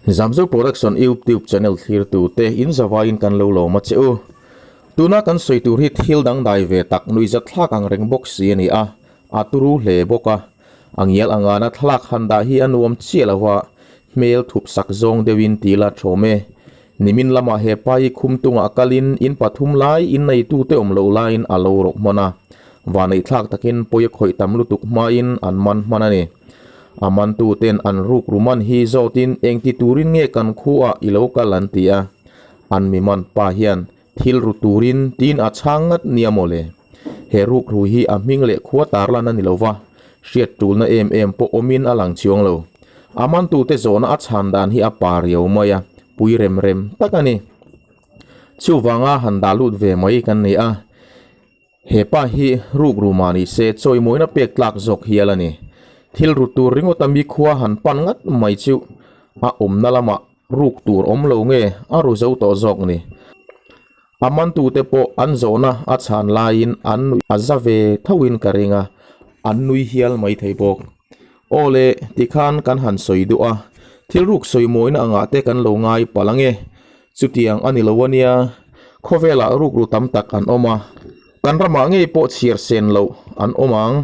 Zamzo Production YouTube channel thlir tute in zavaiin kan lo lawm a che u. Tuna kan sawi tur hi thil dangdai ve tak nuihzat thlak ang reng bawk si a ni a, a turu hle bawk a. A ngial angana thlalak han dah hi a nuam chiah lo a, hmel thup sak zawng deuhin ti la thawm e. Nimin lamah he pa hi khum tungah kalin in pathum lai in neitute awm loh laiin a lo rawk hman a. Vaneihthlak takin pawi a khawih tam lutuk hmain an man hman a ni. A mantuten an ruk ru man hi zawtin engti turin nge kan khuaah i lo kal an ti a. An mi man pa hian Thil ru turin tiin a chhang ngat nia maw le? He rukru hi a hming leh khua tarlan a ni lo va, hriat tulna em em pawh awmin a lang chiang lo. A mantute zawhna a chhan dan hi a pa riau mai a, pui rem rem tak a ni. Chuvanga han dah lut ve mai kan ni a. He pa hi rukru mah ni se chawimawina pek tlak zawk hial a ni. Thil ru tur ringawta mi khua han pan ngat mai chu a awmna lamah Ruk tur awm lo nge a ru zo tawh zawk ni. A mantute pawh an zawhna a chhan laiin an nuih a za ve thoin ka ring a, an nui hial mai thei bawk. Aw le, tikhan kan han sawi duh a, thil ruk sawi mawina angah te kan lo ngai palh ange. Chutiang a ni lo a nia, khawvelah rukru tam tak an awm a, kan ramah ngei pawh chhiar sen loh an awm ang.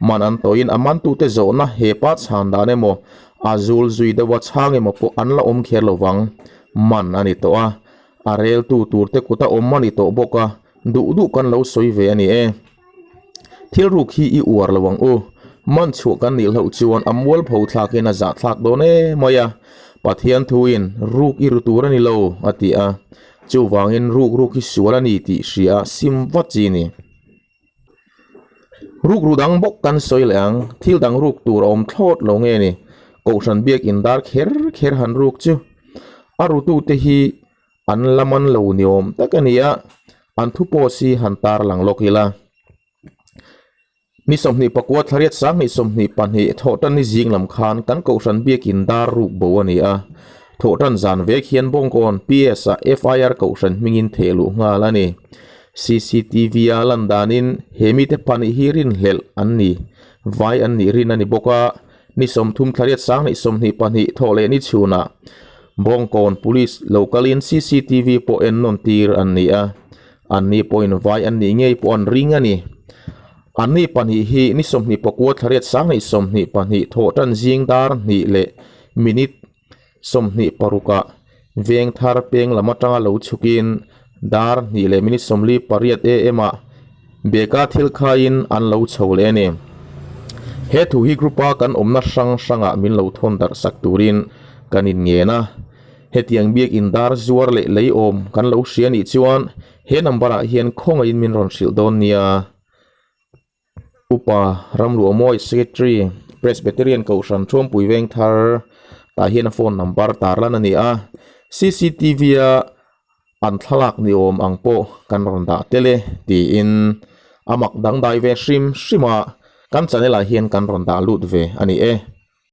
Man an tawhin a mantute zawhna he pa chhan dan emaw, a zul zui deuha chhang emaw pawh an la awm kher lo vang. Man a ni tawh a, a reltu turte kuta awm a ni tawh bawk a, duh duh kan lo sawi ve a ni e. Thil ruk hi i uar lo ang u. Man chhuah kan nih hlauh chuan a mualpho thlakin a zahthlak dawn e mai a. Pathian thuin ruk i ru tur a ni lo, a ti a. Chuvangin ruk ruk hi sual a ni tih hria sim vat chi ni. Rukru dang bawk kan sawi leh ang, thil dang ruk tur a awm thlawt lo nge ni? Kohhran biak in dar kher kher han ruk chu a rutute hi an la man lo ni awm tak a ni a, an thu pawh si han tar lang lawk ila. Ni 24 thlariat 2022 thawhtan ni zing lam khan kan kohhran biak in dar ruk bo a ni a, thawhtan zan vek hian Bawngkawn PS ah FIR kohhran hmingin theh luh nghal a ni. CCTV a lan danin he mite pahnih hi rinhlelh an ni. Vai an nih rin a ni bawk a, ni 30 thlariat 2022 thawh leh ni chhunah Bawngkawn Police lo kalin CCTV pawh en nawn tir an ni a, an ni pawhin vai an nih ngei pawh an ring a ni. An ni pahnih hi ni 29 thlariat 2022 thawh tan zing dar hnih leh minute 26 ah veng thar peng lam atanga lo chhukin dar hnih leh minute 48 am ah beka thil khaiin an lo chho leh a ni. He thu hi group a kan awmna hrang hrangah min lo thawn darh sak turin kan inngen a. Hetiang biak in dar zuar leh lei awm kan lo hria nih chuan he number ah hian khawngaihin min rawn hrilh dawn nia. Upa Ramluahmawi Secretary Presbyterian Kohhran Thuampui Vengthar tah hian a phone number tarlan a ni a, cctv a an thlalak ni awm ang pawh kan rawn dah tel e tiin a mak dangdai ve hrim hrim a, kan channel ah hian kan rawn dah lut ve a ni e.